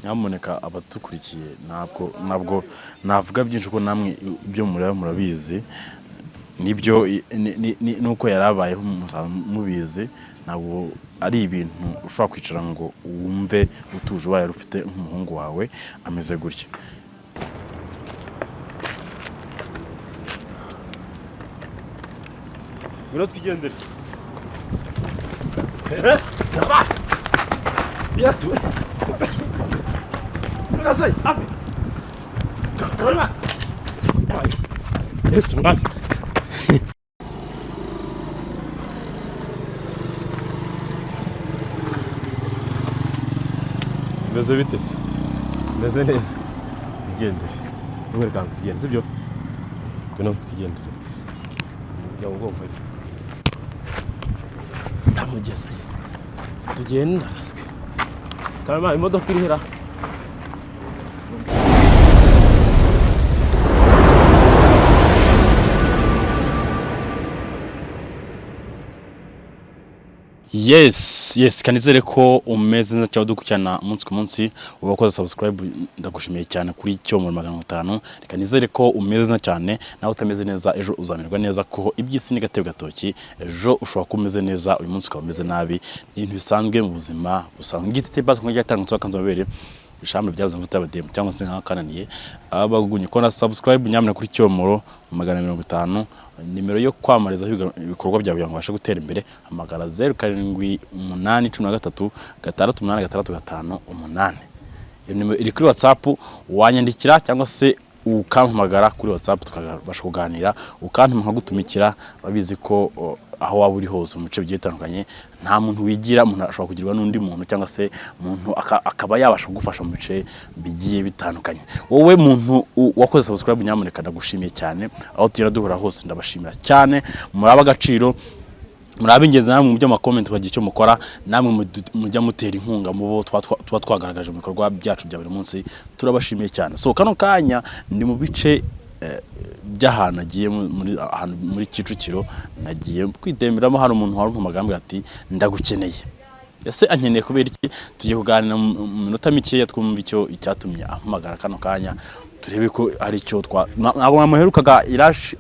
Nyamuneka abadukurikiye, ntabwo navuga byinshi kuko namwe ibyo mureba murabizi. Nibyo, nuko yari abayeho musanzwe mubizi. Ntabwo ari ibintu ushobora kwicara ngo wumve utuje ubaye ufite nk'umuhungu wawe ameze gutya. Ngwino twigendere. Yesu we. Ngasai, api. Karama. Yesu mwana. Meze bite se? Meze neza. Twigendere. Rumwe reka twigendere, sibyo? Ngwino twigendere. Jya ugomba. Ndamugeza. Tugenda. Karama, imodoka iri hera. Yes, kanizere ko umeze neza cyangwa dukurikirana umunsi ku munsi. Uba wakoze subscribe, ndagushimiye cyane kuri cyo muri 500. Reka nizere ko umeze neza cyane. Nawe utameze neza, ejo uzamererwa neza, kuko iby'isi ni gatebe gatoki. Ejo ushobora kuba umeze neza, uyu munsi ukaba umeze nabi. Ni ibintu bisanzwe mu buzima busanzwe. Igiti batwa cyatanga nsoka nzobere ishami byazo mvuta abademu cyangwa se nkakananiye abagunye kora subscribe nyamuneka kuri Cyomoro 500, nimero yo kwamamarizaho ibikorwa byawe kugira ngo ubashe gutera imbere. Hamagara 0781 13 86 58. Iyo nimero iri kuri WhatsApp, wanyandikira cyangwa se ukampamagara kuri WhatsApp tukabasha kuganira, ukantuma nkagutumikira. Urabizi ko aho waba uri hose mu bice bigiye bitandukanye nta muntu wigira, umuntu ashobora kugirwa n'undi muntu cyangwa se umuntu akaba yabasha kugufasha mu bice bigiye bitandukanye. Wowe muntu wakoze subscribe, nyamuneka ndagushimiye cyane. Aho tugera duhura hose ndabashimira cyane, muraba agaciro, muri ab'ingenzi. Namwe mu by'amakomenti bagira icyo mukora, namwe mujya mutera inkunga mu bo tuba twagaragaje mu bikorwa byacu bya buri munsi, turabashimiye cyane. So kano kanya ndi mu bice by'ahantu nagiye muri ahantu muri Kicukiro, nagiye kwitemberamo. Hari umuntu wari umpamagaye ati ndagukeneye. Ese ankeneye kubera iki? Tugiye kuganira mu minota mikeya, twumva icyo icyatumye ampamagara kano kanya, turebe ko hari icyo twa ntabwo namuherukaga.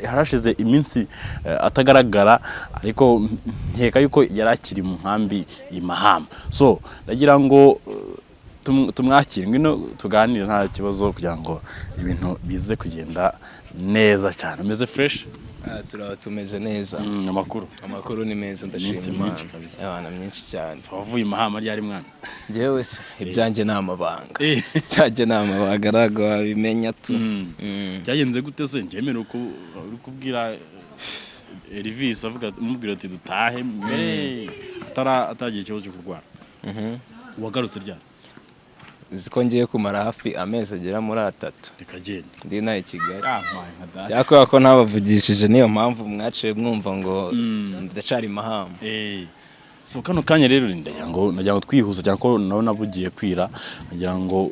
Yarashize iminsi atagaragara, ariko nkeka yuko yari akiri mu nkambi i Mahama. So ndagira ngo tumwakire, ngwino tuganire nta kibazo, kugira ngo ibintu bize kugenda neza cyane. Umeze fresh? Turaba tumeze neza. Amakuru? Amakuru ni meza, ndashima Iminsi Imana. myinshi kabisa. Abana myinshi cyane. So, wavuye i Mahama ryari mwana? Njyewe se ibyanjye ni amabanga. Ibyanjye ni amabanga, ntabwo wabimenya tu. Byagenze gute se? Njyewe uko uri kubwira Elvis, avuga umubwira ati dutahe mbere ataragira ikibazo cyo kurwara. Wagarutse ryari? Uzi ko ngiye kumara hafi amezi agera muri 3 Rikagenda. ndi inaha i Kigali. Yampaye nka data. Cyakora ko ntabavugishije, niyo mpamvu mwaciye mwumva ngo ndacari Mahama. So kano kanya rero ndagira ngo twihuza cyane ko nawe nabugiye kwira. Ndagira ngo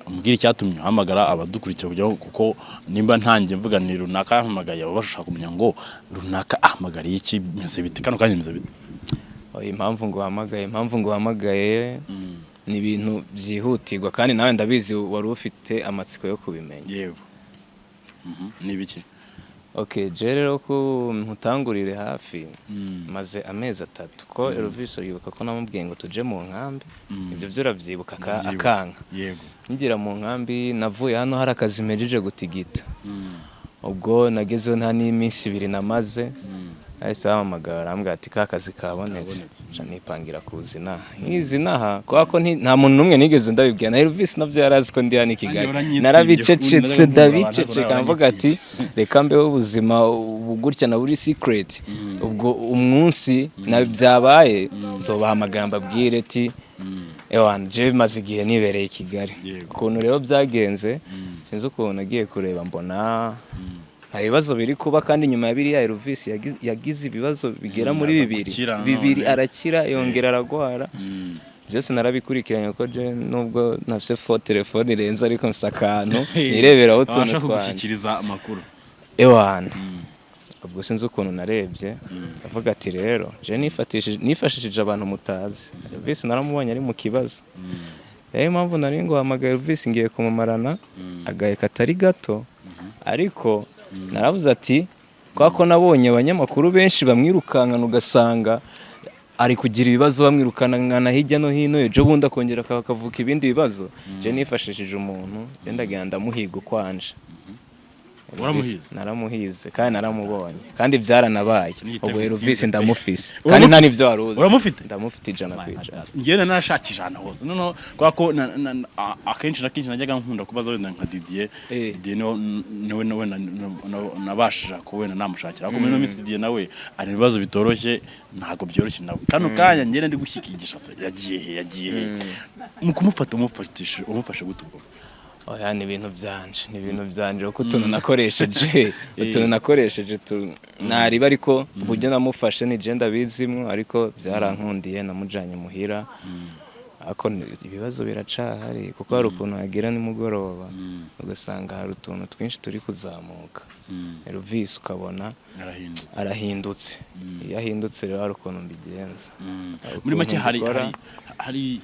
umbwire icyatumye uhamagara abadukurikira, kugira ngo, kuko nimba ntangiye mvuga ni runaka yampamagaye, baba bashaka kumenya ngo runaka ahamagariye iki, meze bite kano kanya, meze bite? Oya, impamvu nguhamagaye ni ibintu byihutirwa, kandi nawe ndabizi wari ufite amatsiko yo kubimenya. Yego. Ni ibiki? Okay, je rero ko nkutangurire hafi, maze amezi 3 ko Elvis uribuka ko namubwiye ngo tuje mu nkambi. Ibyo byo urabyibuka, Ndabyibuka. akanka. Yego. Ngira mu nkambi navuye hano hari akazi mpejeje gutigita. Ubwo nagezeho nta n'iminsi 2 namaze, ahise bampamagara arambwira ati ka kazi kabonetse. Kabonetse. Nca nipangira kuza inaha. Nkizi inaha kubera ko nta muntu n'umwe nigeze ndabibwira, na Elvis navyo yari azi ko ndi hano i Kigali. Uranyitsibye, Narabicecetse, ukunda ndabiceceka, abantu mvuga ati reka mbeho ubuzima ubu gutya na buri secret. Ubwo umunsi na byabaye nzobahamagara mbabwire ati ewana je maze igihe nibereye i Kigali. Yego. Ukuntu rero byagenze, sinzi ukuntu nagiye kureba mbona nta bibazo biri kuba, kandi nyuma ya biriya Elvis yagize ibibazo bigera muri Aza bibiri. gukira none. Bibiri arakira, yongera aragwara. Byose narabikurikiranye ko je nubwo ntafise fo telefone irenze, ariko mfise akantu nireberaho utuntu Abasha twanjye. kugushyikiriza amakuru. Ewana. Ubwo sinzi ukuntu narebye, avuga ati: "Rero je nifashishije abantu mutazi, Elvis naramubonye ari mu kibazo. Rero impamvu nari nguhamagaye, Elvis ngiye kumumarana agahe katari gato, ariko naravuze ati kwa ko nabonye abanyamakuru benshi bamwirukankana, ugasanga ari kugira ibibazo, bamwirukankana hirya no hino, ejo bundi akongera akavuka ibindi bibazo. Je nifashishije umuntu, ndagenda ndamuhiga ukwanje." Waramuhize? Naramuhize kandi naramubonye kandi byaranabaye. N'igitego Ubwo Elvis utsinze pe. ndamufise kandi nta n'ivyo wari uzi. Uramufite? Ndamufite 100%. Njyewe narashakisha ahantu hose noneho, kubera ko akenshi na kenshi najyaga nkunda kubaza wenda nka Didier. Didier niwe nabashije kuba wenda namushakira, ariko muri ino minsi Didier nawe ari mu bibazo bitoroshye, ntabwo byoroshye nawe. Kano kanya njyewe ndi gushyikisha se, yagiye he? Yagiye he? Mu kumufata, umufatishije, umufashe gute ubwo? Oya, ni ibintu byanje, ni ibintu byanje, kuko utuntu nakoresheje nariba, ariko uburyo namufashe ni je ndabizimwo, ariko byarankundiye, namujanye muhira. Ariko ibibazo biracahari, kuko hari ukuntu hagera nimugoroba ugasanga hari utuntu twinshi turi kuzamuka, Elvis ukabona arahindutse. Arahindutse. Iyo ahindutse rero hari ukuntu mbigenza. Hari Muri make ukuntu hari mbikora. hari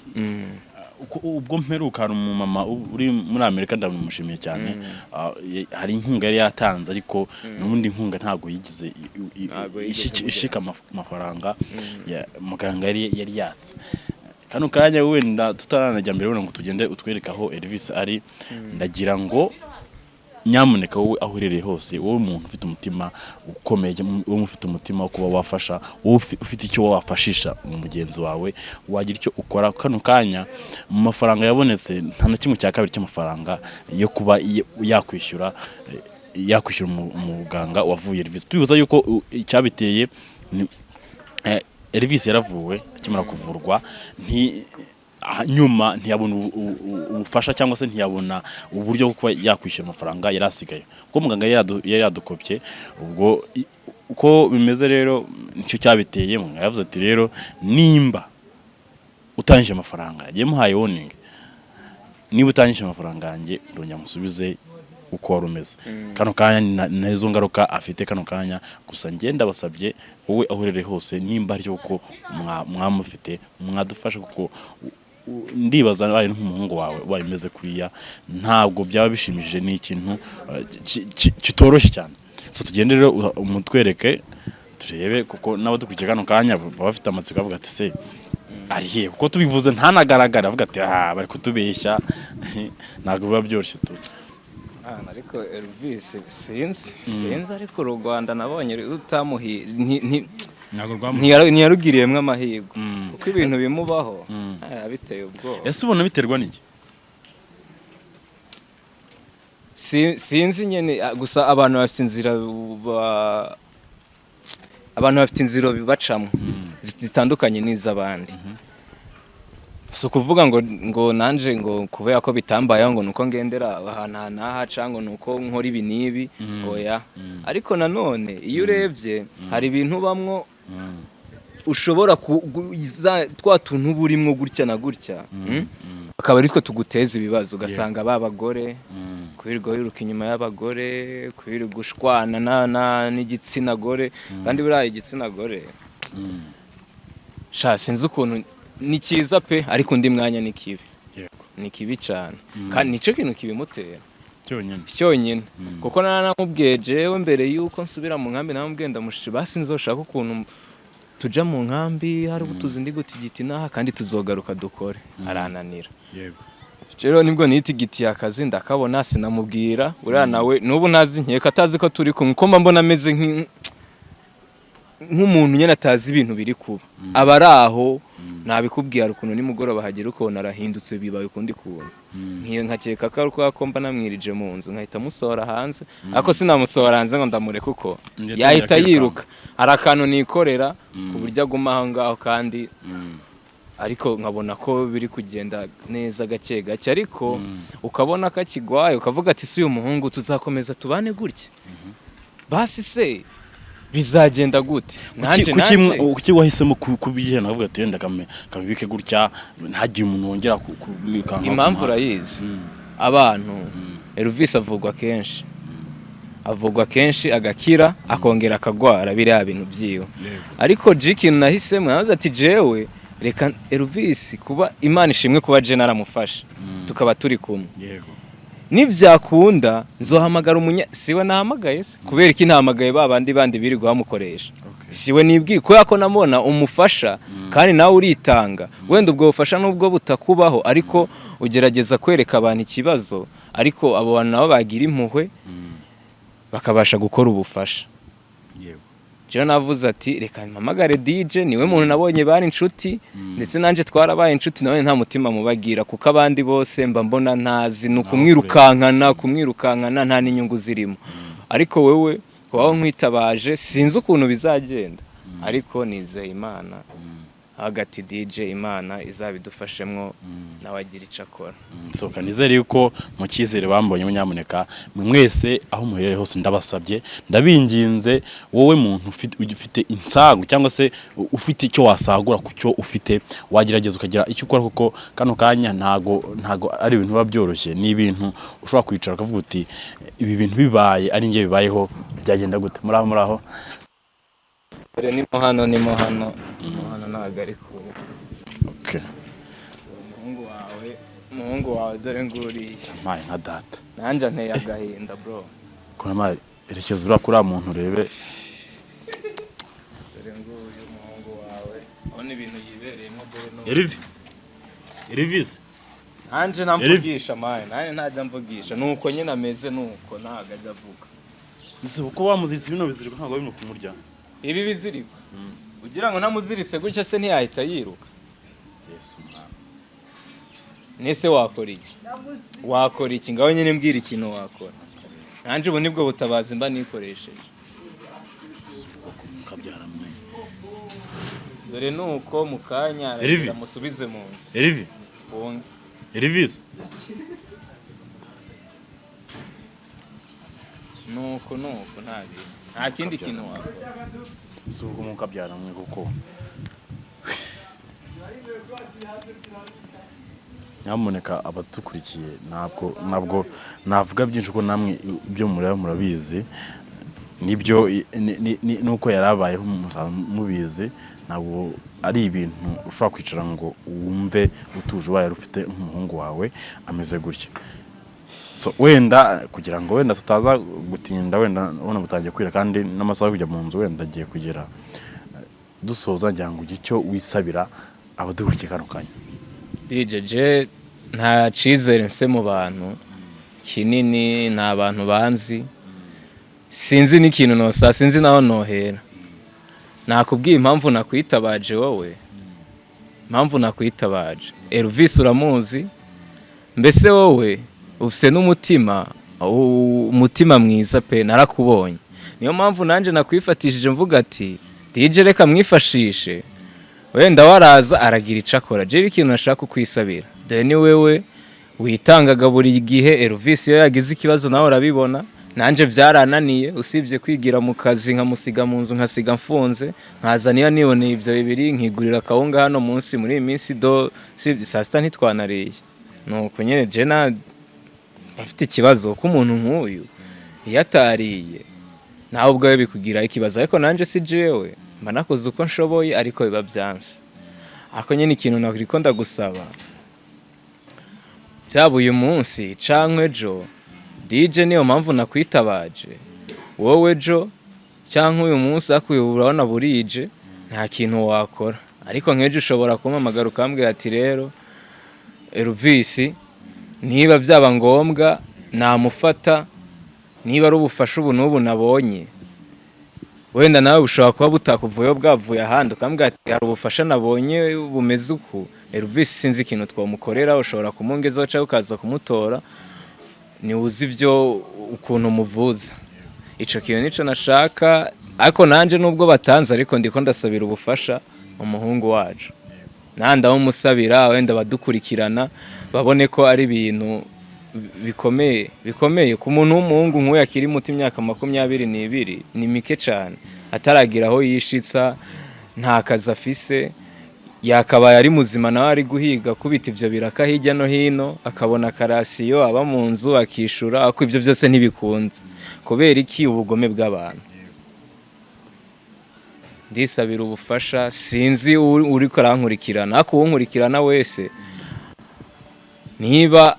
ubwo mperuka hari umumama uri muri Amerika, ndamushimiye cyane. Hari inkunga yari yatanze, ariko n'ubundi inkunga ntabwo yigeze Ntabwo yigeze imugeraho. ishika amafaranga muganga yari yatse. Kano kanya wenda tutaranajya mbere, wenda ngo tugende utwereke aho Elvis ari, ndagira ngo nyamuneka wowe aho uherereye hose, wowe umuntu ufite umutima ukomeye, wowe ufite umutima wo kuba wafasha, wowe ufite icyo wafashisha mugenzi wawe, wagira icyo ukora. Kano kanya mu mafaranga yabonetse nta na kimwe cya kabiri cy'amafaranga yo kuba yakwishyura umuganga wavuye Elvis. Twibuza yuko icyabiteye ni Elvis yaravuwe, akimara kuvurwa nyuma ntiyabona ubufasha cyangwa se ntiyabona uburyo bwo kuba yakwishyura amafaranga yari asigaye, kuko muganga yari yadukopye. Ubwo uko bimeze rero nicyo cyabiteye. Muganga yavuze ati: "Rero nimba utangije amafaranga yanjye, muhaye warning, niba utangije amafaranga yanjye ndongera musubize uko wari umeze." Kano kanya nizo ngaruka afite kano kanya. Gusa njye ndabasabye, wowe aho uherereye hose, nimba aricyo kuko mwamufite mwadufasha, kuko ndibaza abaye nk'umuhungu wawe ubaye umeze kuriya ntabwo byaba bishimishije. Ni ikintu kitoroshye cyane. So tugende rero umutwereke turebe, kuko n'abadukurikiye kano kanya baba bafite amatsiko, bavuga ati: "Se ari hehe?" Kuko tubivuze ntanagaragara, avuga ati: "Ah, bari kutubeshya." Ntabwo biba byoroshye tu. Ah, ariko Elvis sinzi, ariko u Rwanda nabonye rutamuhi Ntabwo ntiyarugiriyemo amahirwe, kuko ibintu bimubaho biteye ubwoba. Ese ubona biterwa n'iki? Sinzi nyene, gusa abantu bafite inzira abantu bafite inzira bibacamo zitandukanye n'iz'abandi. Si ukuvuga ngo nanje ngo kubera ko bitambayeho ngo nuko ngendera ahantu aha n'aha cyangwa ngo nuko nkora ibi n'ibi, oya. Ariko nanone iyo urebye hari ibintu ubamwo ushobora twa tuntu uba urimwo gutya na gutya, akaba ari two tuguteza ibibazo, ugasanga ba bagore, kwirirwa wiruka inyuma y'abagore, kwirirwa ushwana n'igitsina gore. Kandi buriya igitsina gore, sha, sinzi ukuntu ni cyiza pe, ariko undi mwanya ni kibi. Ni kibi cyane, kandi nicyo kintu kibimutera. Cyonyine. Cyonyine, kuko naramubwiye jewe mbere yuko nsubira mu nkambi, naramubwiye ndamushi basi nzoshaka ukuntu tuja mu nkambi, hari utuzi ndi gutigita inaha kandi tuzogaruka dukore, arananira. Rero nibwo nitigitiye akazi ndakabona, sinamubwira. Uriya nawe n'ubu ntazi, nkeka atazi ko turi kumwe, ko mba mbona ameze nk'umuntu nyine atazi ibintu biri kuba, aba ari aho. Nabikubwiye, hari ukuntu nimugoroba hagira ukuntu arahindutse, bibaye ukundi kuntu. Nkiyo nkakeka ko ari ukubera ko mba namwirije mu nzu, nkahita musohora hanze, ariko sinamusohora hanze ngo ndamureke uko Njye yahita atangira yiruka. Hari akantu nikorera ku buryo aguma aho ngaho, kandi ariko nkabona ko biri kugenda neza gake gake, ariko ukabona ko akigwaye, ukavuga ati: "Si uyu muhungu tuzakomeza tubane gutya? Basi se bizagenda gute?" Nanjye Kuki wahisemo kubijyana, avuga ati: "Wenda kamibike gutya, ntagire umuntu wongera kumwirukankaho"? Impamvu urayizi, abantu, Elvis avugwa kenshi. Avugwa kenshi agakira, akongera akagwara biriya bintu byiwe. Ariko je ikintu nahisemo, navuze ati jewe reka Elvis, kuba Imana ishimwe kuba je naramufashe, tukaba turi kumwe. Nibyakunda nzohamagara umunya, siwe nahamagaye se? Kubera iki ntahamagaye ba bandi bandi birirwa bamukoresha? Siwe nibwiye, kubera ko namubona umufasha kandi nawe uritanga. Wenda ubwo bufasha nubwo butakubaho, ariko ugerageza kwereka abantu ikibazo, ariko abo bantu nabo bagira impuhwe bakabasha gukora ubufasha. Jewe navuze ati reka mpamagare DJ, niwe muntu nabonye bari inshuti, ndetse nanjye twarabaye inshuti nawe, nta mutima mubagira, kuko abandi bose mba mbona ntazi ni ukumwirukankana, kumwirukankana nta n'inyungu zirimo. Ariko wewe kubaho nkwitabaje, sinzi ukuntu bizagenda, ariko nizeye Imana. Hagati DJ, Imana izabidufashemwo, nawe agira icyo akora. Soka nizere yuko mu cyizere bambonye. Nyamuneka mwe mwese aho muherereye hose, ndabasabye, ndabinginze, wowe muntu ufite insagu cyangwa se ufite icyo wasagura ku cyo ufite, wagerageza ukagira icyo ukora, kuko kano kanya ntago ari ibintu biba byoroshye. Ni ibintu ushobora kwicara ukavuga uti ibi bintu bibaye ari njye bibayeho byagenda gute? Muri aho, muri aho. Dore ni mo hano, ni mo hano, ni mo hano, ntabwo ari kure. Umuhungu wawe, umuhungu wawe, dore nguriya. Mpaye nka data. Nanjye anteye agahinda, bro. Kurama erekeza uriya kuri muntu urebe. Dore nguyu umuhungu wawe, abona ibintu yibereyemo, dore no Erivi, Erivis. Nanjye ntamvugisha maye, nanjye ntajya mvugisha, nuko nyine ameze, nuko ntabwo ajya avuga. Nzi uko wamuziritse bino biziriko, ntabwo bino kumurya. Ibi biziriko ugira ngo ntamuziritse gutya se ntiyahita yiruka? Yesu mwana. Nese wakora iki? Wakora iki? Ngaho nyine mbwira ikintu wakora. Nanjye ubu nibwo butabazi mba nikoresheje. Kabyara mwe. Dore nuko mu kanya Erivi. aragira musubize mu nzu. Erivi. Funge. Erivis. Nuko nta bintu, nta kindi kintu wakora. Si ubwo mu kabyara mwe kuko nyamuneka abadukurikiye, ntabwo navuga byinshi kuko namwe ibyo mureba murabizi, nibyo nuko yarabayeho musanzwe mubizi. Ntabwo ari ibintu ushobora kwicara ngo wumve utuje ubaye ufite nk'umuhungu wawe ameze gutya. So wenda kugira ngo wenda tutaza gutinda, wenda ubona butangiye kwira kandi n'amasaha yo kujya mu nzu wenda agiye kugera, dusoza ngira ngo ugire icyo wisabira abadukurikiye kano kanya. DJ, je nta cyizere mfise mu bantu kinini, nta bantu banzi, sinzi n'ikintu nosa, sinzi naho nohera. Nakubwiye impamvu nakwitabaje wowe, impamvu nakwitabaje Elvis uramuzi. Mbese wowe ufise n'umutima, umutima mwiza pe, narakubonye. Niyo mpamvu nanjye nakwifatishije mvuga ati DJ reka mwifashishe, wenda waraza aragira icyo akora. Jewe ikintu nashaka kukwisabira, dore ni wewe witangaga buri gihe. Elvis iyo yagize ikibazo nawe urabibona, nanjye byarananiye, usibye kwigira mu kazi nkamusiga mu nzu, nkasiga mfunze, nkaza niyo niboneye ibyo bibiri nkigurira akawunga hano munsi. Muri iyi minsi do usibye saa sita ntitwanariye. Nuko nyine je afite ikibazo ko umuntu nk'uyu iyo atariye nawe ubwawe bikugiraho ikibazo. Ariko nanjye si jewe mba nakoze uko nshoboye, ariko biba byanse. Ariko nyine ikintu nariko ndagusaba, byaba uyu munsi canke ejo, DJ, niyo mpamvu nakwitabaje wowe, ejo canke uyu munsi. Ariko uyu urabona burije, nta kintu wakora, ariko nk'ejo ushobora kumpamagara ukambwira ati rero Elvis, niba byaba ngombwa namufata, niba ari ubufasha ubu n'ubu nabonye, wenda nawe bushobora kuba butakuvuyeho bwavuye ahandi, ukambwira ati hari ubufasha nabonye bumeze uku, Elvis sinzi ikintu twamukorera, ushobora kumungezaho cyangwa ukaza kumutora, niwuzi ibyo ukuntu umuvuza. Ico kintu nico nashaka. Ariko nanje nubwo batanze, ariko ndiko ndasabira ubufasha umuhungu wacu, nanda umusabira, wenda badukurikirana babone ko ari ibintu bikomeye, bikomeye ku muntu w'umuhungu nk'uyu akiri muto. Imyaka 22 ni mike cyane, ataragira aho yishitsa, nta kazi afise. Yakabaye ari muzima nawe ari guhiga kubita ibyo biraka hirya no hino, akabona karasiyo, aba mu nzu akishura, ariko ibyo byose ntibikunze. Kubera iki? Ubugome bw'abantu. Ndisabira ubufasha, sinzi uri arankurikirana, ariko uwunkurikirana wese niba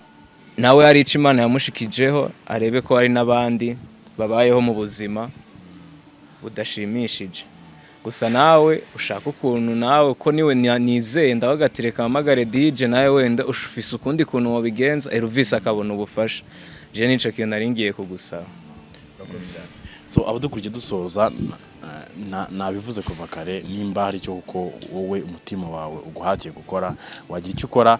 nawe hari icyo Imana yamushikijeho, arebe ko hari n'abandi babayeho mu buzima budashimishije. Gusa nawe ushaka ukuntu nawe ko niwe nizeye, ndavuga ati reka mpamagare DJ, nawe wenda ufise ukundi kuntu wabigenza Elvis akabona ubufasha. Je nico kintu nari ngiye kugusaba. So abadukurikiye, dusoza, nabivuze kuva kare, nimba hari icyo kuko wowe umutima wawe uguhatiye gukora, wagira icyo ukora.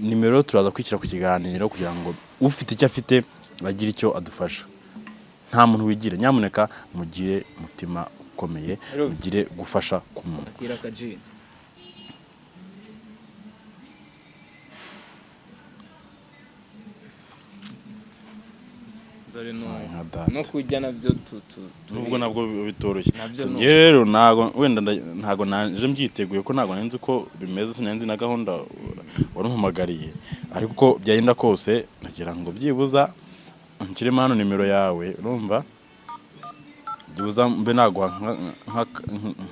Nimero turaza kwishyira ku kiganiro kugira ngo ufite icyo afite agire icyo adufasha. Nta muntu wigira, nyamuneka mugire umutima ukomeye, mugire gufasha ku muntu. Akira akajini. Dore no Ay, nka data. No kurya nabyo Nubwo nabwo biba bitoroshye. Nabyo So, ni njye rero ntago wenda ntago naje mbyiteguye, ko ntago nari nzi ko bimeze, sinari nzi na gahunda warumpamagariye, ariko uko byagenda kose nagira ngo byibuza nshyiremo hano nimero yawe, urumva, byibuza mbe naguha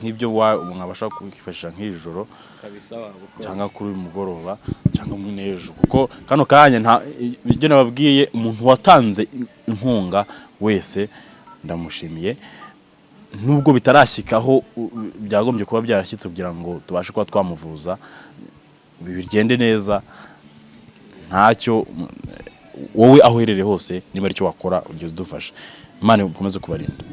nk'ibyo mwabasha kwifashisha nk'iri joro kabisa waba ukoze. Cyangwa kuri uyu mugoroba cyangwa muri n'ejo, kuko kano kanya nta ibyo nababwiye. Umuntu watanze inkunga wese ndamushimiye, nubwo bitarashyikaho byagombye kuba byarashyitse kugira ngo tubashe kuba twamuvuza bigende neza. Ntacyo, wowe aho uherereye hose, niba aricyo wakora ugeze udufasha. Imana ikomeze kubarinda.